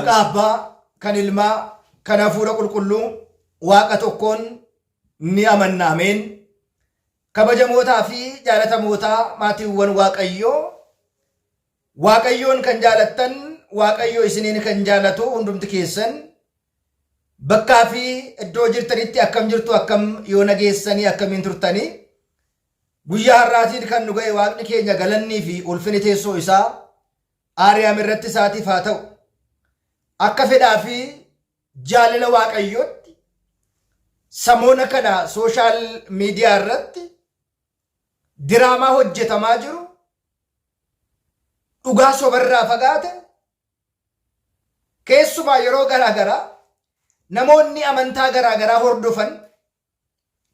Maqaa Abbaa, kan Ilmaa, kan Hafuura Qulqulluu Waaqa tokkoon ni amanna. Ameen. Kabajamootaa fi jaalatamootaa maatiiwwan Waaqayyoo, Waaqayyoon kan jaalattan, Waaqayyo isiniin kan jaalatu hundumti keessan bakkaa fi iddoo jirtanitti akkam jirtu, akkam yoo nageessanii, akkamiin turtanii? Guyyaa har'aatiin kan nu ga'e Waaqni keenya galannii fi ulfini teessoo isaa Aariyaam irratti isaatiif haa ta'u. Akka fedhaa fi jaalala Waaqayyootti samoona kana sooshaal miidiyaa irratti diraamaa hojjetamaa jiru dhugaa sobarraa fagaate, keessumaa yeroo garaa garaa namoonni amantaa garaa garaa hordofan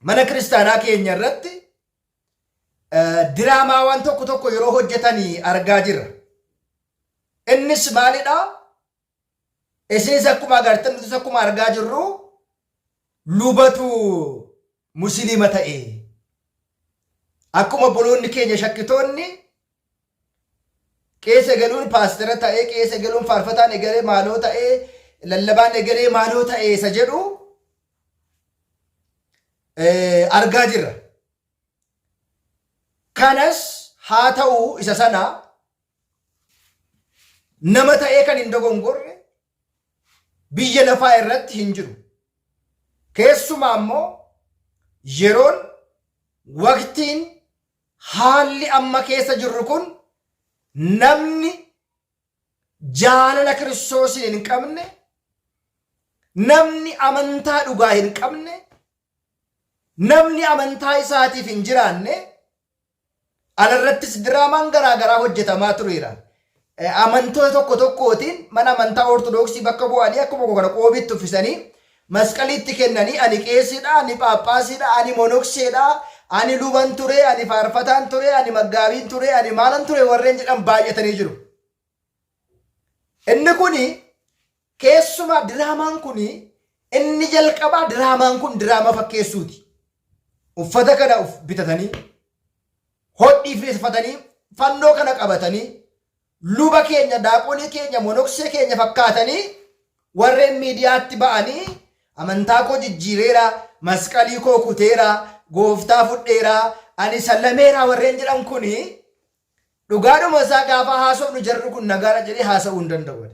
mana kiristaanaa keenya irratti diraamaawwan tokko tokko yeroo hojjetanii argaa jirra. Innis maalidha? Isinis akkuma agartan, nutis akkuma argaa jirru, lubatu musiliima ta'e. Akkuma obboloonni keenya shakkitoonni qeessa galuun paastera ta'ee, qeessa galuun faarfataan egalee maaloo ta'ee, lallabaan egalee maaloo ta'e isa jedhu argaa jirra. Kanas haa ta'u, isa sana nama ta'ee kan hin dogongorre biyya lafaa irratti hin jiru. Keessumaa immoo yeroon waqtiin haalli amma keessa jirru kun namni jaalala Kiristoosiin hin qabne, namni amantaa dhugaa hin qabne, namni amantaa isaatiif hin jiraanne, alarrattis diraamaan garaa garaa hojjetamaa tureera. Amantoota tokko tokkootiin mana amantaa Ortodoksii bakka bu'anii akkuma kana qoobiitti uffisanii masqaliitti kennanii, ani qeesiidha, ani phaaphaasiidha, ani monokseedha, ani luban ture, ani faarfataan ture, ani maggaabiin ture, ani maalan ture warreen jedhan baay'atanii jiru. Inni kuni keessumaa diraamaan kuni inni jalqabaa diraamaan kun diraama fakkeessuuti. Uffata kana bitatanii, hodhii uffatanii, fannoo kana qabatanii, luba keenya, daaqonii keenya, monoksee keenya fakkaatanii warreen miidiyaatti ba'anii amantaa koo jijjiireera, masqalii koo kuteera, gooftaa fudheera, ani sallameera warreen jedhan kuni dhugaadhuma isaa gaafa haasofnu jarri kun nagaadha jedhee haasa'uu hin danda'u.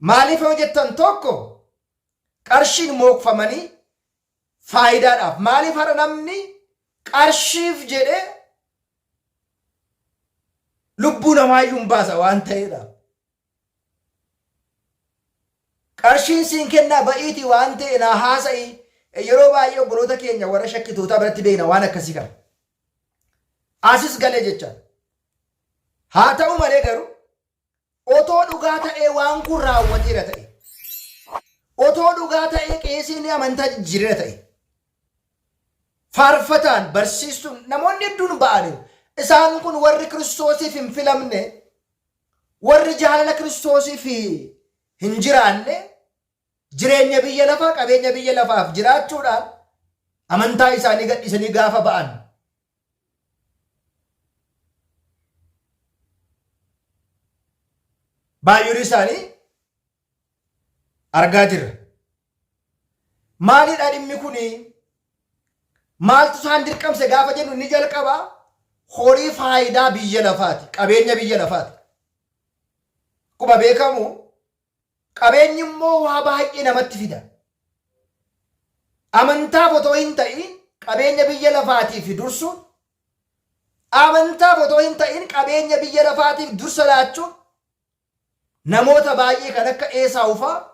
Maaliif yoo jettan, tokko qarshiin mookfamanii faayidaadhaaf. Maaliif har'a namni qarshiif jedhee lubbuu namaayyuu hin baasa waan ta'eedha. Qarshiin siin kennaa, ba'iitii waan ta'e naa haasa'i. Yeroo baay'ee obboloota keenya warra shakkitootaa biratti beekna waan akkasii kana. Asis galee jecha. Haa ta'u malee garuu otoo dhugaa ta'ee waan kun raawwateera ta'e, otoo dhugaa ta'ee qeesiin amantaa jijjiireera ta'e, faarfataan, barsiistuun, namoonni hedduun ba'aniiru. Isaan kun warri Kiristoosiif hin filamne, warri jaalala Kiristoosiif hin jiraanne, jireenya biyya lafaa, qabeenya biyya lafaaf jiraachuudhaan amantaa isaanii gadhiisanii gaafa ba'an baay'een isaanii argaa jirra. Maalidha dhimmi kuni? Maaltu isaan dirqamse gaafa jennu, inni jalqaba horii, faayidaa biyya lafaati, qabeenya biyya lafaati. Akkuma beekamu qabeenyi immoo waa baay'ee namatti fida. Amantaaf otoo hin ta'in qabeenya biyya lafaatiif dursuun, amantaaf otoo hin ta'in qabeenya biyya lafaatiif dursa laachuun namoota baay'ee kan akka Eesaawu fa'aa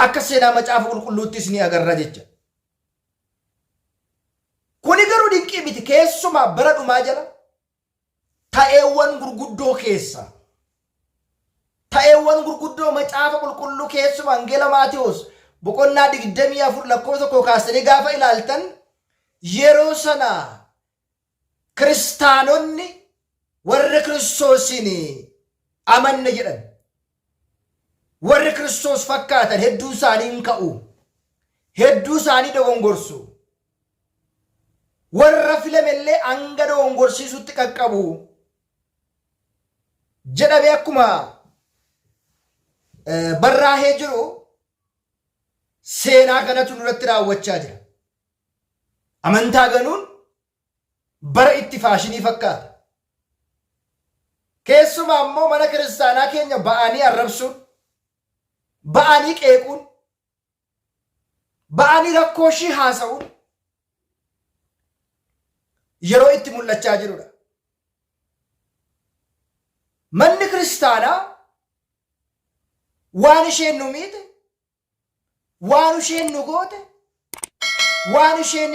akka seenaa Macaafa Qulqulluuttis ni agarra jecha. Kuni garuu dinqii miti, keessumaa bara dhumaa jala ta'eewwan gurguddoo keessa, ta'eewwan gurguddoo Macaafa Qulqulluu, keessumaa Wangeela Maatewos boqonnaa 24 lakkoofsa 1 kaastanii gaafa ilaaltan, yeroo sana kiristaanonni warri Kiristoosiin amanne jedhan, warri Kiristoos fakkaatan hedduu isaanii hin ka'u, hedduu isaanii dogongorsu, warra filamellee hanga dogongorsiisutti qaqqabu. Jedhamee akkuma barraahee jiru seenaa kanatu nurratti raawwachaa jira. Amantaa ganuun bara itti faashinii fakkaata. Keessumaa immoo mana kiristaanaa keenya ba'anii arrabsuun, ba'anii qeequun, ba'anii rakkoo ishii haasa'uun yeroo itti mul'achaa jirudha. Manni kiristaanaa waan isheen nu miite, waan isheen nu goote, waan isheen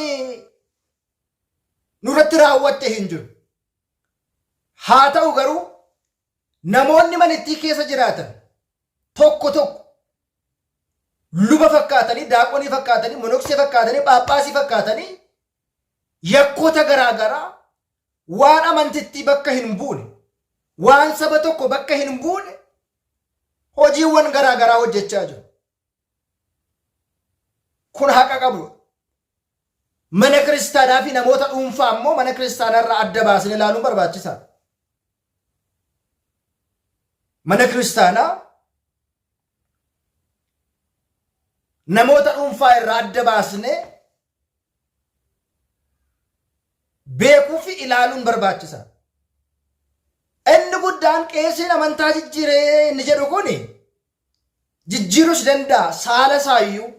nurratti raawwatte hin jiru. Haa ta'u garuu namoonni manittii keessa jiraatan tokko tokko luba fakkaatanii, daaqonii fakkaatanii, monoksee fakkaatanii, phaaphaasii fakkaatanii yakkoota garaa garaa waan amantittii bakka hin buune, waan saba tokko bakka hin buune hojiiwwan garaa garaa hojjechaa jiru. Kun haqa qabu. Mana kiristaanaa fi namoota dhuunfaa immoo mana kiristaanaa irraa adda baasnee ilaaluun barbaachisaadha. Mana kiristaanaa namoota dhuunfaa irraa adda baasnee beekuu fi ilaaluun barbaachisaadha. Inni guddaan qeesiin amantaa jijjiiree inni jedhu kuni jijjiirus danda'a, saala isaayyuu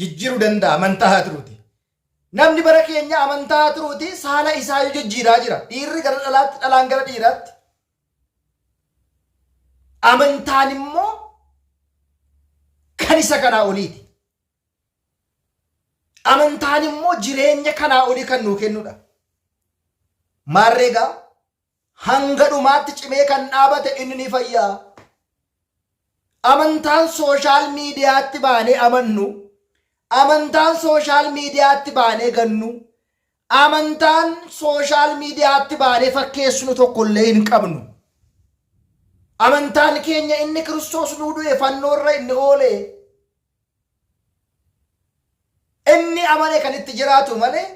jijjiiruu danda'a amantaa haa turuuti. Namni bara keenya amantaa haa turuuti saala isaayyuu jijjiiraa jira. Dhiirri gara dhalaatti, dhalaan gara dhiiraatti. Amantaan immoo kan isa kanaa oliiti. Amantaan immoo jireenya kanaa olii kan nuu kennudha. Maarree egaa hanga dhumaatti cimee kan dhaabate inni ni fayyaa. Amantaan sooshaal miidiyaatti baanee amannu, amantaan sooshaal miidiyaatti baanee gannu, amantaan sooshaal miidiyaatti baanee fakkeessinu tokkollee hin qabnu. Amantaan keenya inni Kiristoos nuu du'e fannoorra inni oole Inni amane kan itti jiraatu malee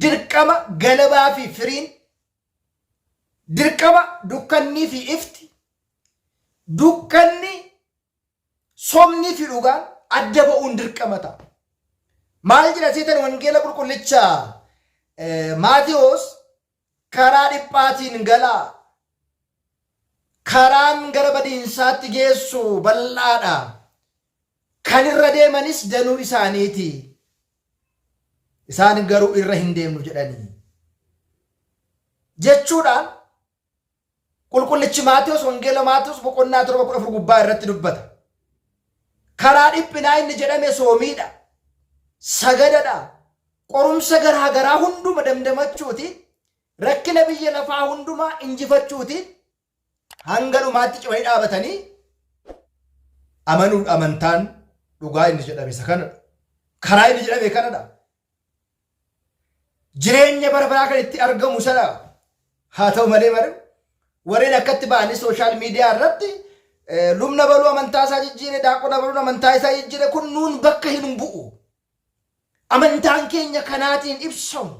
dirqama galabaa fi firiin, dirqama dukkannii fi ifti, dukkanni sobnii fi dhugaan adda ba'uun dirqama ta'a. Maal jedha seetan wangeela qulqullicha Maatewos karaa dhiphaatiin galaa. Karaan gara badiinsaatti geessu bal'aadha. Kan irra deemanis danuu isaaniiti. Isaan garuu irra hin deemnu jedhanii. Jechuudhaan qulqullichi Maatewos Wangeela Maatewos boqonnaa 7 14 gubbaa irratti dubbata. Karaa dhiphinaa inni jedhame soomiidha. Sagadadha. Qorumsa garaa garaa hunduma damdamachuuti. Rakkina biyya lafaa hundumaa injifachuuti. Hanga dhumaatti cimanii dhaabatanii amanuun amantaan dhugaa inni jedhame isa kanadha. Karaa inni jedhame kanadha. Jireenya bara baraa kan itti argamu sana haa ta'u malee bare warreen akkatti ba'anii sooshaal miidiyaa irratti lubna baluu amantaa isaa jijjiire daaqona baluun amantaa isaa jijjiire kun nuun bakka hin bu'u. Amantaan keenya kanaatiin ibsamu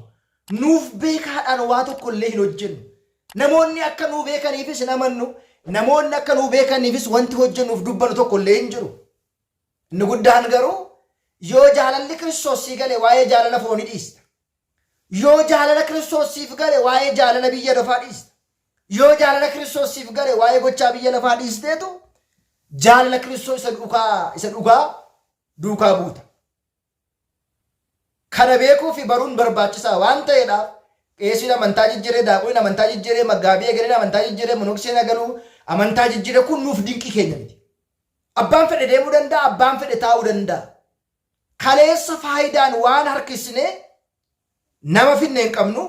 nuuf beekaadhaan waa tokko illee hin hojjennu. Namoonni akka nuu beekaniifis hin amannu. Namoonni akka nuu beekaniifis wanti hojjennuuf dubbannu tokko illee hin jiru. Inni guddaan garuu yoo jaalalli Kiristoos sii gale waa'ee jaalala foonii dhiista. Yoo jaalala Kiristoos siif gale waa'ee jaalala biyya lafaa dhiista. Yoo jaalala Kiristoos siif gale waa'ee gochaa biyya lafaa dhiisteetu jaalala Kiristoos isa dhugaa isa dhugaa duukaa buuta. Kana beekuu fi baruun barbaachisaa waan ta'eedhaaf qeesiin amantaa jijjiiree, daaqoniin amantaa jijjiiree, maggaabii egaleen amantaa jijjiiree, monokseen agaluu amantaa jijjiiree kun nuuf dinqii keenya miti. Abbaan fedhe deemuu danda'a, abbaan fedhe taa'uu danda'a. Kaleessa faayidaan waan harkisnee nama finne hin qabnu,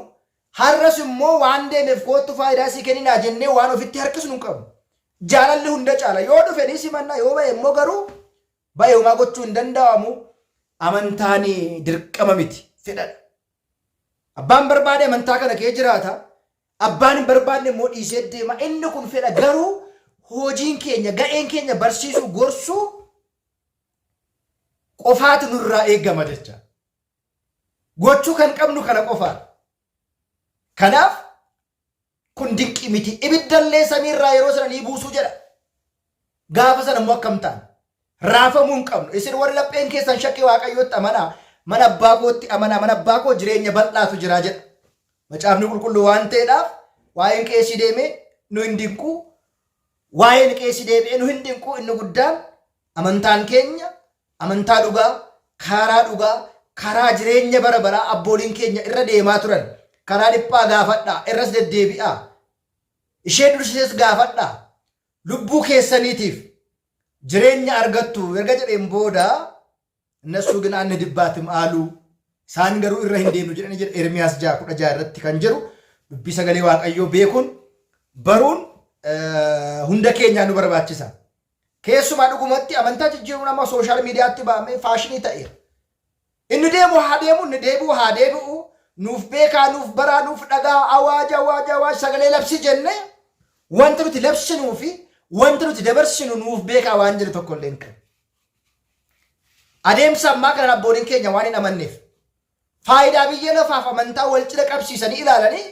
har'as immoo waan deemeef koottu faayidaa sii kenninaa jennee waan ofitti harkisnu hin qabnu. Jaalalli hunda caala. Yoo dhufe ni simanna, yoo ba'e immoo garuu ba'e homaa gochuu hin danda'amu. Amantaan dirqama miti, fedhadha. Abbaan barbaade amantaa kana kee jiraata. Abbaan hin barbaadne immoo dhiisee deema. Inni kun fedha garuu hojiin keenya ga'een keenya barsiisuu gorsuu qofaatu nurraa eegama jecha. Gochuu kan qabnu kana qofaadha. Kanaaf Kun dinqii miti. Ibiddallee samiirraa yeroo sana ni buusuu jedha. Gaafa sana immoo akkam taana? Raafamuu hin qabnu. Isin warri lapheen keessan shakke Waaqayyootti amanaa. Mana abbaa kootti amanaa. Mana abbaa koo jireenya bal'aatu jira jedha. Macaafni qulqulluu waan ta'eedhaaf waa'een qeesii deemee nu hin dinqu. Waa'een qeesii deebi'ee nu hin dinqu. Inni guddaan amantaan keenya amantaa dhugaa, karaa dhugaa, karaa jireenya bara baraa abbooliin keenya irra deemaa turan. Karaa dhiphaa gaafadhaa, irras deddeebi'aa. Ishee dursises gaafadhaa. Lubbuu keessaniitiif jireenya argattu erga jedheen booda እነሱ ግን አንሄድባትም አሉ isaan garuu irra hin deemnu jedhanii jedha Ermiyaas 6:16 irratti kan jiru dubbii sagalee Waaqayyoo beekuun baruun hunda keenyaa nu barbaachisa. Keessumaa dhugumatti amantaa jijjiiruun amma social mediatti ba'amee fashion ta'eera. Inni deemu haa deemu, inni deebi'u haa deebi'u, nuuf beekaa, nuuf baraa, nuuf dhagaa, awaaja, awaaja, awaaja, sagalee labsi jenne wanta nuti labsinuu fi wanta nuti dabarsinu nuuf beekaa waan jedhu tokko illee hin qabu. Adeemsa ammaa kana abbooliin keenya waan hin amanneef faayidaa biyya lafaaf amantaa wal cina qabsiisanii ilaalanii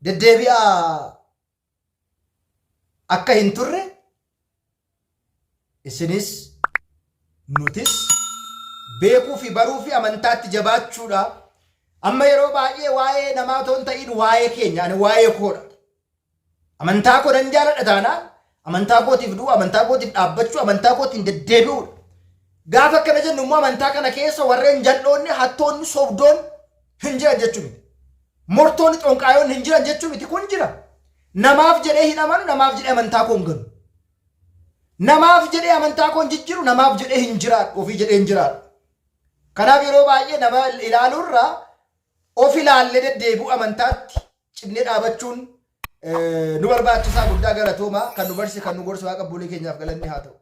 deddeebi'aa akka hin turre isinis nutis beekuu fi baruu fi amantaatti jabaachuudha. Amma yeroo baay'ee waa'ee namaa otoo hin ta'in waa'ee keenya ani waa'ee koodha. Amantaa koo nan jaaladha taanaan amantaa kootiif du'u, amantaa kootiif dhaabbachuu, amantaa kootiin deddeebi'uudha. Gaafa akkana jennu immoo amantaa kana keessa warreen jal'oonni, hattoonni, sobdoonni hin jiran jechuu miti. Mortoonni, xonqaayoonni hin jiran jechuu miti kun jira. Namaaf jedhee hin amanu, namaaf jedhee amantaa koo hin ganu. Namaaf jedhee amantaa koo hin jijjiiru, namaaf jedhee hin jiraadhu, ofii jedhee hin jiraadhu. Kanaaf yeroo baay'ee nama ilaaluurraa of ilaallee deddeebi'uu amantaatti cimnee dhaabachuun nu barbaachisaa guddaa galatoomaa kan nu barsiise kan nu gorse Waaqa abboolii keenyaaf galanni haa ta'u.